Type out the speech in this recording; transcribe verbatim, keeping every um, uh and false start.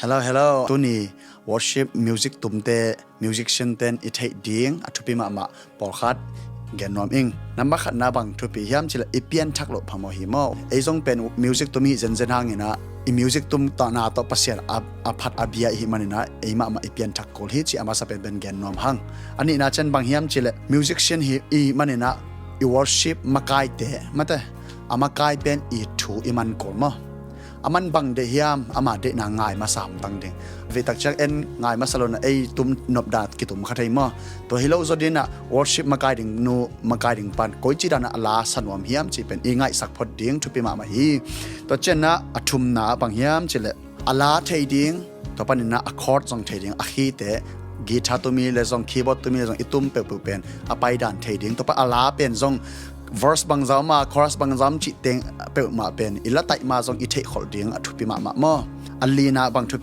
Hello, hello. Tuni worship music tumte, musician ten i theih ding a thupi mahmah pawlkhat gen nuam ing. Number khatna bang thupi hiam cileh i pianthak loh phamawh hi maw. Ei zong pen music tum i hih zenzen hanginah i music tum tawhna tawh Pasian a, a phat a bia i hih maninah ei mahmah i pianthak kul hi ci a masa penpen gen nuam hang. A nihna ciang bang hiam cileh musician hi i hih maninah i worship makaite mate a makai pen i thu i man kul maw. A man bang deih hiam, ama deihna ngai masa hamtang ding. Veitak ciang en ngai masa lo na ei tum nopdan kitum kha thei maw. Tua hi lo zaw dinah worship makai ding nu makai ding pan koici danah a la sa nuam hiam ci pen i ngaihsak phot ding thupi mahmah hi. Tua cianah a thumna bang hiam cileh a la thei ding, tua paninah a chord zong thei ding, a khite guitar tumi le zong keyboard tumi le zong i tum peuhpeuh pen a paidan thei ding. Tua pan a la pen zong verse bangza om a chorus bangza om cih teng peuhmah pen i la taih ma zong i theihkholh ding a thupi mahmah maw. A lina bang thupi